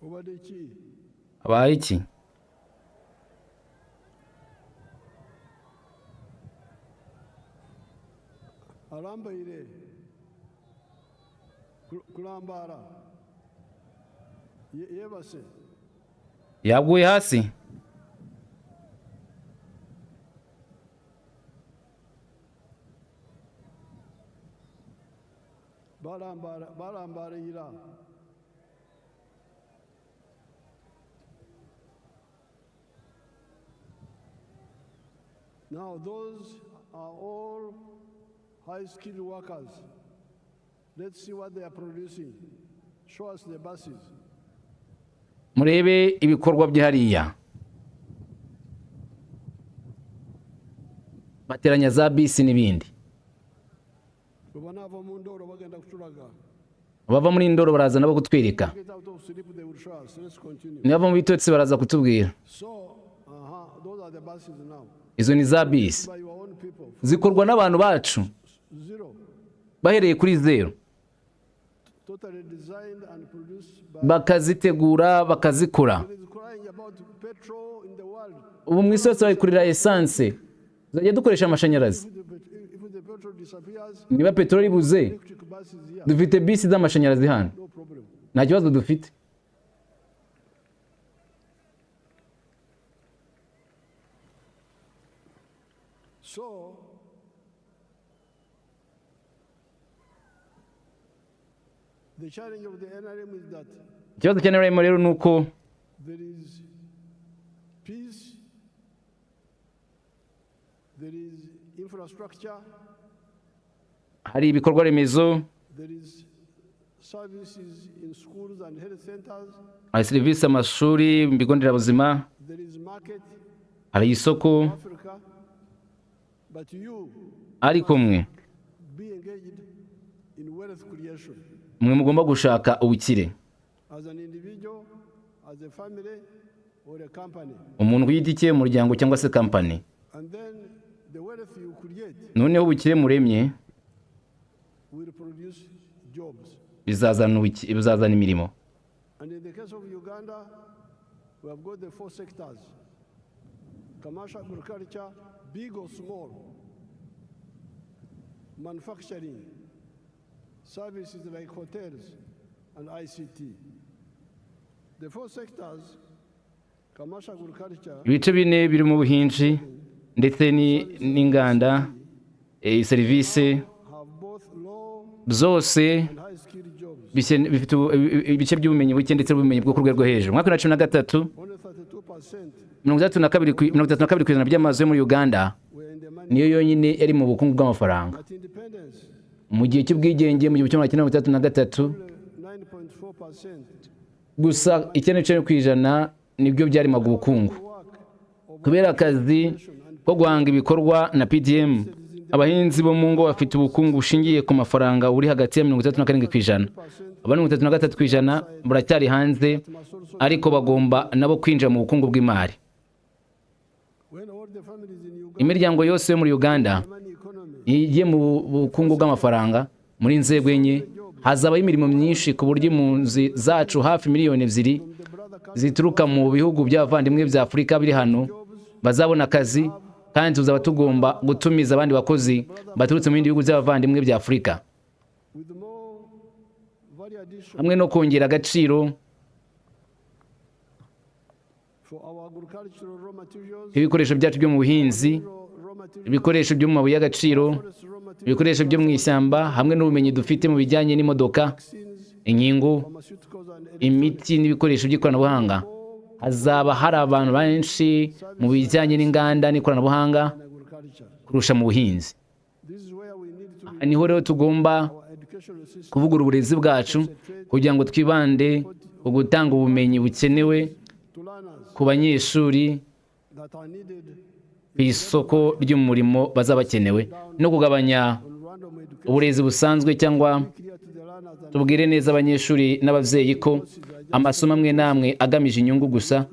Obadde ki? Habaye iki? Arambaire. Kulambara. Yebase. Yaguye hasi. Barambara barambarira. Now those are all high skilled workers. Let's see what they are producing. Show us the buses. Murebe ibikorwa bye hariya, bateranya za bisi n'ibindi. Bwe banaava mu Ndoro bagenda kutulaga. Bava muri Ndoro baraza nabo kutwereka. Get out of sleep, they will show us. Let's continue. Nibava mu bitotsi baraza kutubwira. So, those are the buses now. Izo ni za bisi By your own people. zikorwa n'abantu bacu Zero. bahereye kuri zero. Totally designed and produced by. Bakazitegura, bakazikora. There is crying about petrol in the world. Ubu mu isi hose bari kurira esanse, tuzajya dukoresha amashanyarazi. If the petrol disappears, Niba peteroli ibuze, electric buses here, dufite bisi z'amashanyarazi hano. No problem. Nta kibazo dufite. So, the challenge of the NRM is that Ikibazo cya NRM rero ni uko there is peace, there is infrastructure, hari ibikorwa remezo, there is services in schools and health centers, hari serivisi, amashuri, mu bigo nderabuzima, there is market, hari isoko. Africa, but you Ariko mwe be engaged in wealth creation mwe mugomba gushaka ubukire as an individual, as a family, or a company. umuntu ku giti cye, umuryango cyangwa se kampani. And then the wealth you create Noneho ubukire muremye will produce jobs. bizazana imirimo. And in the case of Uganda, we have got the four sectors: commercial agriculture, big or small, manufacturing, services like hotels, and ICT. The four sectors, commercial agriculture, Ibice bine birimo ubuhinzi ndetse n'inganda, Serivisi have both low zose and high skilled jobs. bifite ibice by'ubumenyi buke ndetse n'ubumenyi bwo ku rwego rwo hejuru. Mu mwaka wa 2013, Only 32% 32% by'amazu yo muri Uganda were in the money. niyo yonyine yari mu bukungu bw'amafaranga. At independence, Mu gihe cy'ubwigenge mu 1963, 9.4% gusa 9% nibyo byarimaga ubukungu. work of Kubera akazi ko guhanga ibikorwa na PDM, abahinzi bo mu ngo bafite ubukungu bushingiye ku mafaranga buri hagati ya 67%. Aba 33% buracyari hanze, ariko bagomba nabo kwinjira mu bukungu bw'imari. When all the families in Uganda Imiryango yose yo muri Uganda money economy igiye mu bukungu bw'amafaranga muri nzego enye, hazabaho imirimo myinshi ku buryo impunzi zacu hafi miliyoni 2 the brother country zituruka mu bihugu by'abavandimwe bya Afurika biri hano bazabona akazi, kandi tuzaba tugomba gutumiza abandi bakozi baturutse mu bindi bihugu by'abavandimwe bya Afurika. With more value addition Hamwe no kongera agaciro for our agricultural raw materials, ibikoresho byacu byo mu buhinzi, raw materials, ibikoresho byo mu mabuye y'agaciro, forest raw materials, ibikoresho byo mu ishyamba, hamwe n'ubumenyi dufite mu bijyanye n'imodoka, vaccines, inkingo, pharmaceuticals and imiti n'ibikoresho by'ikoranabuhanga, hazaba hari abantu benshi mu bijyanye n'inganda n'ikoranabuhanga agriculture. kurusha mu buhinzi. This is where we need to Aha niho rero tugomba our educational system kuvugurura uburezi bwacu kugira ngo twibande ku gutanga ubumenyi bukenewe to learners ku banyeshuri that are needed ku isoko ry'umurimo bazaba bakenewe, no kugabanya on random education. uburezi busanzwe, cyangwa Clear to the learners and tubwire neza abanyeshuri n'ababyeyi ko amasomo amwe n'amwe agamije inyungu gusa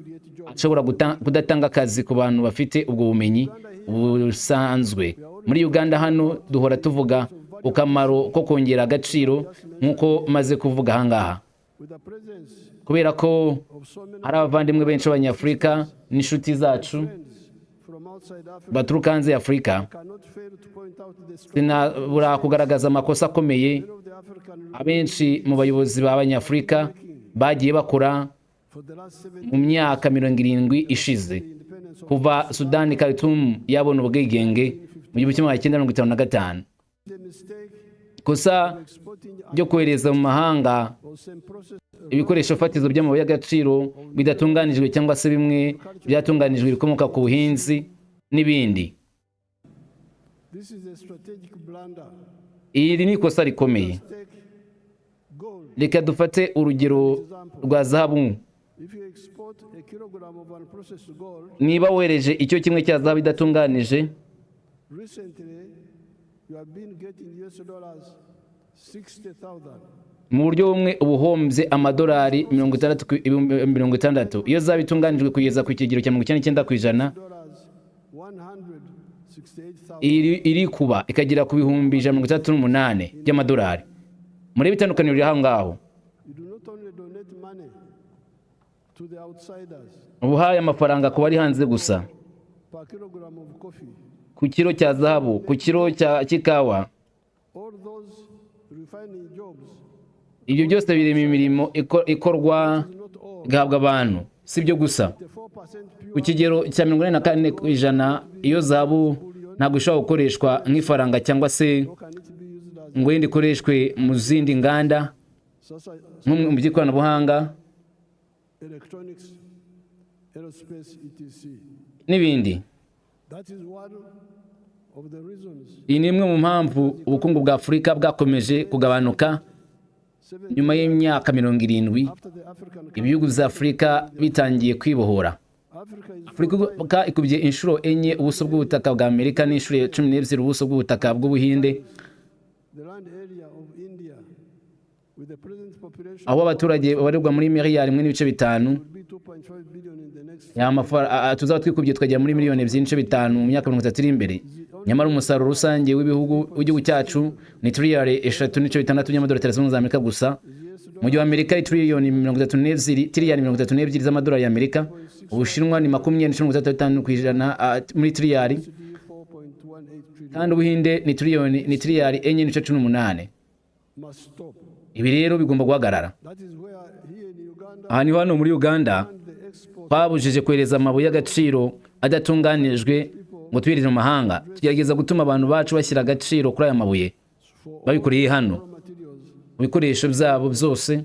ashobora kudatanga akazi ku bantu bafite ubwo bumenyi busanzwe. Muri Uganda hano duhora tuvuga ku kamaro ko kongera agaciro, nk'uko maze kuvuga ahangaha. With the presence Kubera ko of so many hari abavandimwe benshi b'Abanyafurika n'inshuti zacu friends from outside Africa baturuka hanze ya Afurika, cannot fail to point out the strength sinabura kugaragaza amakosa akomeye of the African abenshi mu bayobozi b'Abanyafurika bagiye bakora for the last 70 mu myaka 70 ishize, independence of kuva Sudani Khartoum yabona ubwigenge mu 1955. The mistake Ikosa exporting ryo kohereza mu mahanga or same process ibikoresho fatizo by'amabuye y'agaciro bidatunganijwe, cyangwa se bimwe byatunganijwe bikomoka ku buhinzi n'ibindi. This is a strategic blunder. Iri ni ikosa rikomeye. Take gold. Reka dufate urugero rwa zahabu. If you export a kilogram of unprocessed gold, Niba wohereje icyo kimwe cya zahabu idatunganije, recently you have been getting US dollars 60,000. mu buryo bumwe uba uhombye amadolari 60 60,000. Iyo zaba itunganijwe kugeza ku kigero cya 99%, Dollars 168,000. iri kuba ikagera ku 168,000 by'amadolari. Murebe itandukaniro riri aho ngaho. You do not only donate money to the outsiders Uba uhaye amafaranga ku bari hanze gusa. Per kilogram of coffee. Ku kiro cya zahabu, ku kiro cy'ikawa, All those refining jobs ibyo byose biri mu mirimo ikorwa is not all. igahabwa abantu. Si byo gusa. The 4% pure Ku kigero cya 84%, iyo zahabu ntabwo ishobora gukoreshwa nk'ifaranga cyangwa se can it be used as ngo yenda ikoreshwe mu zindi nganda sasa nko mu by'ikoranabuhanga electronics, aerospace, etc. n'ibindi. That is one of the reasons Iyi ni imwe mu mpamvu ubukungu bwa Afurika bwakomeje kugabanuka nyuma y'imyaka 70 after the African ibihugu bya Afurika bitangiye kwibohora. Africa is Afurika ikubye inshuro enye ubuso bw'ubutaka bwa Amerika n'inshuro 12 ubuso bw'ubutaka bw'Ubuhinde, the land area of India with the present population aho abaturage babarirwa muri miliyari 1.5 will be 2.5 billion in the next tuzaba twikubye tukagera muri miliyoni 2.5 mu myaka 30 iri imbere. Nyamara umusaruro rusange w'ibihugu w'igihugu cyacu ni tiriyari 3.6 by'amadolari Leta Zunze Ubumwe za Amerika gusa, mu gihe Amerika ari tiriyoni 32, tiriyari 32 z'amadolari y'Amerika. Ubushinwa ni 20.65% muri tiriyari, 4.18 trillion kandi Ubuhinde ni tiriyoni ni tiriyari 4.18. must stop. Ibi rero bigomba guhagarara. That is where here in Uganda Aha niho hano muri Uganda the export twabujije kohereza amabuye y'agaciro adatunganijwe. people ngo tuyohereze mu mahanga. Tugerageza gutuma abantu bacu bashyira agaciro kuri aya mabuye for all babikoreye hano raw materials. mu bikoresho byabo byose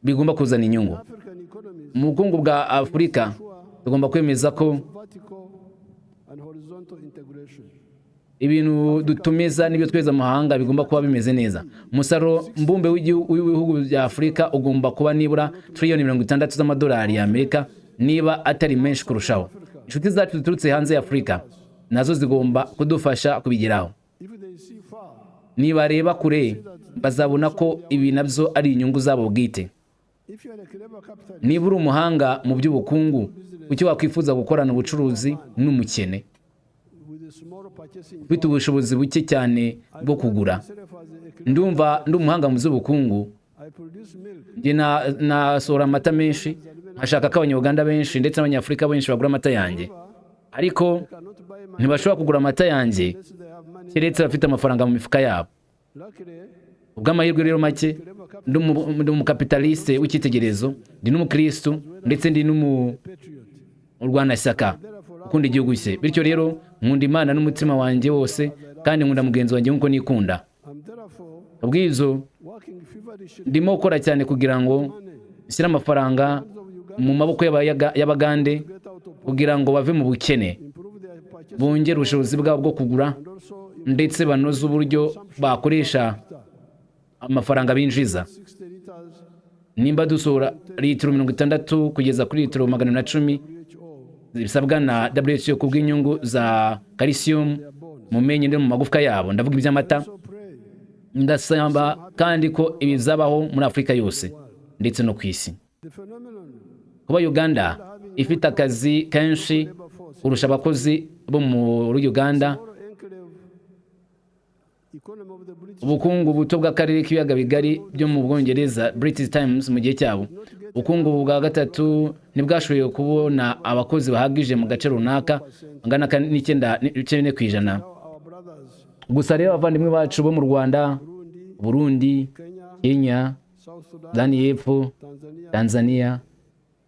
bigomba kuzana inyungu. African economies Mu bukungu bwa Afurika tugomba kwemeza ko vertical and horizontal integration. Ibintu dutumiza n'ibyo tweza mu mahanga bigomba kuba bimeze neza. Umusaruro mbumbe w'ibihugu bya Afurika ugomba kuba nibura triliyoni 60 z'amadolari y'Amerika, niba atari menshi kurushaho. Inshuti zacu ziturutse hanze ya Afurika nazo zigomba kudufasha kubigeraho. If they see far, Nibareba kure bazabona ko ibi nabyo ari inyungu zabo bwite. If you are a clever capitalist, Niba uri umuhanga mu by'ubukungu, kuki wakwifuza gukorana ubucuruzi n'umukene with a small purchasing ufite ubushobozi buke cyane bwo kugura? myself as a clever, Ndumva ndi umuhanga mu by'ubukungu. I produce milk. Njye nasohora amata menshi, nkashaka ko Abanyarwanda benshi ndetse n'Abanyafurika benshi bagura amata yanjye, ariko Cannot buy my ntibashobora kugura amata yanjye unless they have money. keretse bafite amafaranga mu mifuka yabo. Luckily, Ubw'amahirwe rero make, ndi umukapitaliste w'icyitegererezo, ndi n'umukristu, ndetse ndi patriot. n'umurwanashyaka ukunda igihugu cye. Bityo rero nkunda Imana n'umutima wanjye wose, kandi nkunda mugenzi wanjye nk'uko nikunda. I'm therefore Ubw'izo working feverishly ndimo gukora cyane kugira ngo nshyire amafaranga mu maboko y'Abagande to get out of kugira ngo bave mu bukene, improve their purchasing bongere ubushobozi bwabo bwo kugura, and also ndetse banoze uburyo bakoresha amafaranga binjiza. 60 liters Nimba dusohora litiro 60 kugeza kuri litiro 410 WHO bisabwa na WHO ku bw'inyungu za calcium mu menyo no mu magufwa yabo, ndavuga iby'amata. So pray Ndasaba kandi ko ibi bizabaho muri Afurika yose ndetse no ku isi. The phenomenon Kuba Uganda ifite akazi kenshi kurusha abakozi bo muri Uganda, or enclave economy of the British ubukungu buto bw'akarere k'ibiyaga bigari byo mu Bwongereza, British Times, mu gihe cyabo ubukungu bwa gatatu ntibwashoboye kubona abakozi bahagije mu gace runaka angana 9.4%. Now our brothers Gusa rero abavandimwe bacu bo mu Rwanda, Burundi, Burundi, Kenya, Kenya, South Sudan, Sudani y'Epfo, Tanzania Tanzania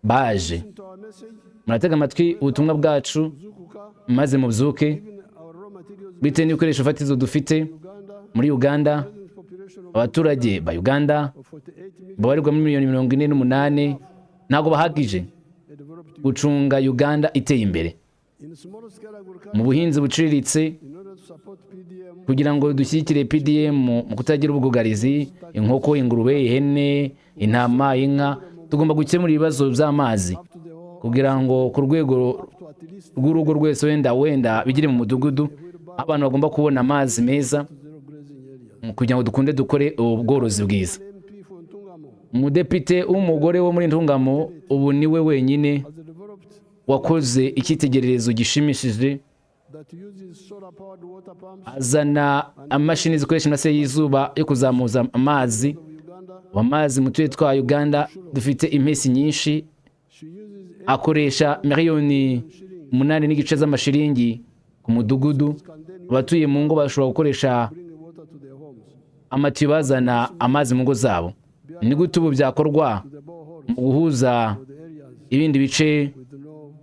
baje. To our message. Muratega amatwi ubutumwa bwacu Zukuka maze mubyuke. Even our raw materials Bitewe n'ibikoresho fatizo dufite Uganda muri Uganda, present population of abaturage ba Uganda 48 million babarirwa muri miliyoni 48 ntabwo bahagije a developed gucunga Uganda iteye imbere. In small scale agriculture Mu buhinzi buciriritse, in order to support PDM kugira ngo dushyigikire PDM mu kutagira ubwugarizi, inkoko, ingurube, ihene, intama, inka, tugomba gukemura ibibazo by'amazi up to the whole kugira ngo ku rwego up to at least rw'urugo rwese, wenda bigire mu mudugudu, abantu bagomba kubona amazi meza zero grazing areas. kugira ngo dukunde dukore ubworozi bwiza. MP for Ntungamo Umudepite w'umugore wo muri Ntungamo ubu niwe wenyine has developed wakoze icyitegererezo gishimishije, that uses solar powered water pumps azana amashini zikoresha imirasire y'izuba yo kuzamuza amazi of Uganda. Amazi mu turere twa Uganda dufite impeshyi nyinshi. She uses Akoresha miliyoni 8.5 z'amashiringi ku mudugudu. Abatuye mu ngo bashobora gukoresha bring water to their homes, amatiyo bazana amazi mu ngo zabo. Ni gute ubu byakorwa to the boreholes, mu guhuza to the areas ibindi bice with no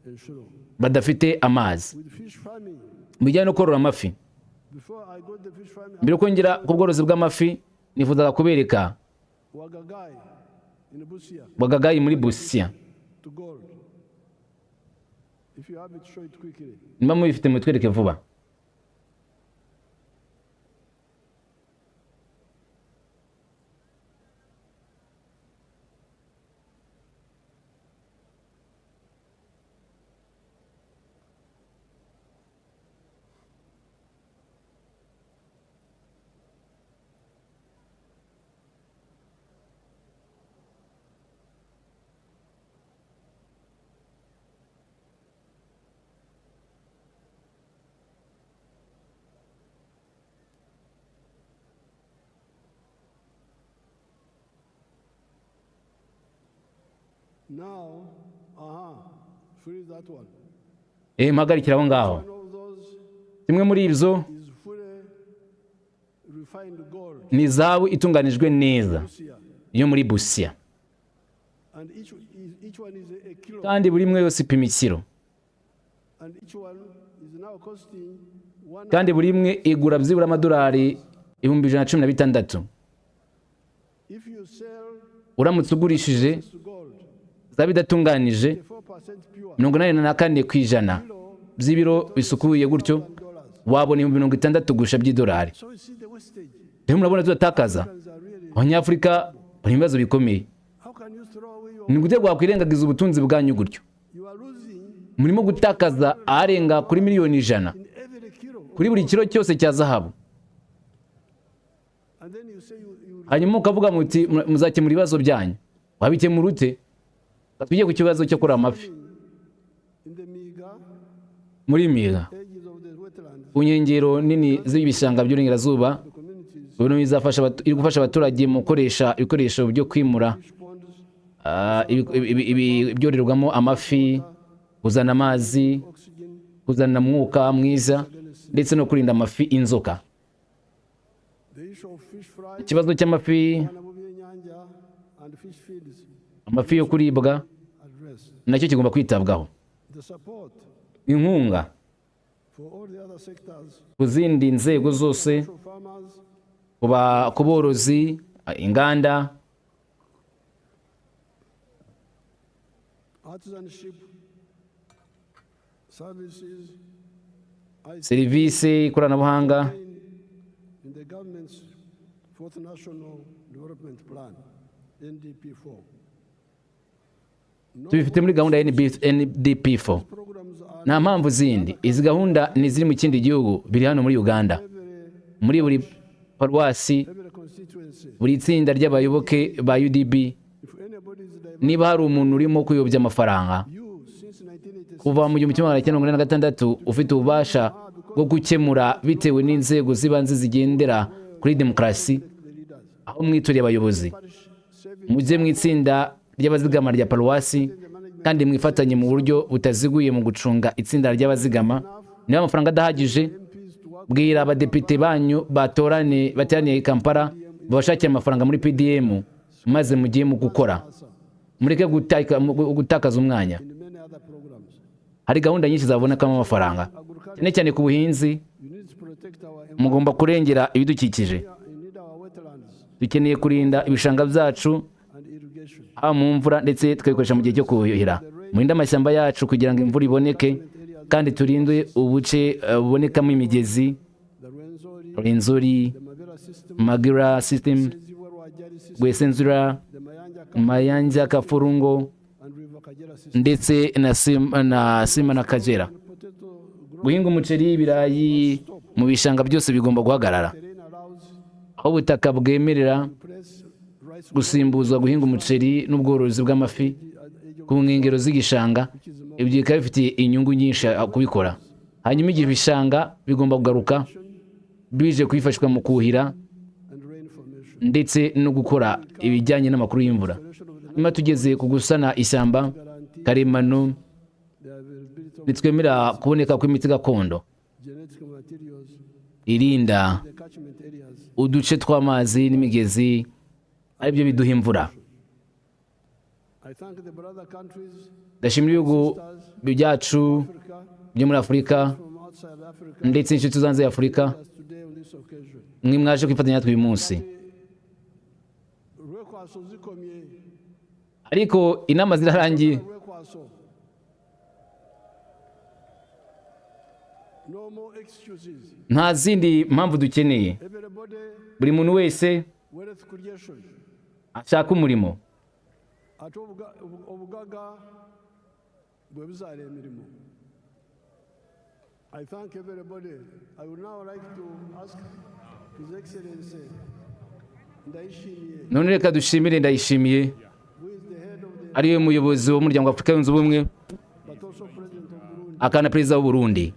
insurance. badafite amazi? With fish farming, Mu bijyanye no korora amafi, before I got the fish farming, mbere yuko ngera ku bworozi bw'amafi, nifuzaga kubereka Wagagai in Busia Wagagayi muri Busia. to gold. If you have it, show it quickly. Niba mubifite mutwereke vuba. Now, freeze that one. Mpagarikira aho ngaho. One of those Kimwe muri ibyo is fully refined gold, ni zahabu itunganijwe neza Busia. yo muri Busia. And each one is a kilo, Kandi buri imwe yose ipima ikiro. and each one now costing one. Kandi buri imwe igura byibura amadolari 116,000. If you sell Uramutse ugurishije gold, zahabu idatunganije 4% pure, 84% by'ibiro bisukuye gutyo, dollars. wabona 60,000 gusa by'idolari. So you see the wastage. Rero murabona tudatakaza. Are really, Abanyafurika bari mu bibazo bikomeye. how can you throw away your Ni gute wakwirengagiza ubutunzi bwanyu gutyo? You are losing Murimo gutakaza arenga kuri miliyoni 100 in every kilo. kuri buri kiro cyose cya zahabu. And then you say you Hanyuma ukavuga muti muzakemura ibibazo byanyu. Wabikemura ute? Tujye ku kibazo cyo kurora amafi in the Miga muri Miga, edges of the wetlands, ku nkengero nini z'ibishanga by'uburengerazuba. the communities, Guverinoma izafasha iri gufasha abaturage mu gukoresha ibikoresho byo kwimura fish ponds, ibyororerwamo amafi, kuzana amazi, oxygen, kuzana umwuka mwiza, ndetse no kurinda amafi inzoka. The issue of fish fry, Ikibazo cy'amafi, Nyanja and fish feeds amafi yo kuribwa, addressed. nacyo kigomba kwitabwaho. The support Inkunga for all the other sectors, ku zindi nzego zose, for farmers, ku borozi, inganda, artisanship, services, ICT serivisi, ikoranabuhanga, in the government's fourth National Development Plan, NDP4. No tubifite muri gahunda ya NDP4. programs are Nta mpamvu zindi, izi gahunda ni iziri mu kindi gihugu, biri hano muri Uganda, muri buri paruwasi, every constituency. buri tsinda ry'abayoboke ba UDB. If anybody is diverted Niba hari umuntu urimo kuyobya amafaranga you since 1986, kuva mu 1986, ufite ububasha bwo gukemura bitewe n'inzego z'ibanze zigendera kuri demokarasi, the leaders, aho mwitoreye abayobozi, parish saving mujye mu itsinda ry'abazigama rya paruwasi kandi mwifatanye mu buryo butaziguye mu gucunga itsinda ry'abazigama. Niba amafaranga adahagije, MPs to work bwira abadepite banyu batorane bateraniye i Kampala babashakire amafaranga muri PDM, maze mugiye mu gukora, mureke gutakaza umwanya. in many other programs. Hari gahunda nyinshi zabonekamo amafaranga, cyane cyane ku buhinzi. You need to protect our environment. Mugomba kurengera ibidukikije. You need our wetlands Dukeneye kurinda ibishanga byacu and irrigation. haba mu mvura ndetse tukabikoresha mu gihe cyo kuhira. Murinde amashyamba yacu kugira ngo imvura iboneke, kandi turinde ubuce bubonekamo imigezi: The Rwenzori, Rwenzori, the Mabera system, Magira system, Ziwa Rwajari system, Rwesenzura, the Mayanja Mayanja Kafurungo and River Kagera system. ndetse na Sima na Kagera. Potato growth Guhinga umuceri, ibirayi mu bishanga byose bigomba guhagarara. terrain allows Aho ubutaka bwemerera press rice gusimbuzwa guhinga umuceri n'ubworozi bw'amafi ku nkengero z'igishanga, ibyo bikaba bifitiye inyungu nyinshi kubikora. Hanyuma igihe ibishanga bigomba kugaruka bije kwifashishwa mu kuhira and rain formation. ndetse no gukora ibijyanye n'amakuru y'imvura. Hanyuma tugeze ku gusana ishyamba karemano, The availability of ntitwemera kuboneka kw'imiti gakondo genetic materials, irinda the catchment areas. uduce tw'amazi n'imigezi, aribyo biduha imvura. I thank the brother countries, Ndashimira ibihugu byacu Africa, byo muri Afurika from outside Africa, ndetse n'inshuti zo hanze ya Afurika, us today on this occasion. mwe mwaje kwifatanya natwe uyu munsi. Rwekwaso zikomye, Ariko inama zirarangiye. Rwekwaso. No more excuses. Nta zindi mpamvu dukeneye. Everybody, Buri muntu wese wealth creation. ashaka umurimo. Ate obugaga bwe buzaala emirimu. I thank everybody. I would now like to ask His Excellency Ndayishimiye, None reka dushimire Ndayishimiye, who is the head of the ariwe muyobozi w'Umuryango wa Afurika Yunze Ubumwe, but also President of Burundi, akaba na Perezida w'u Burundi.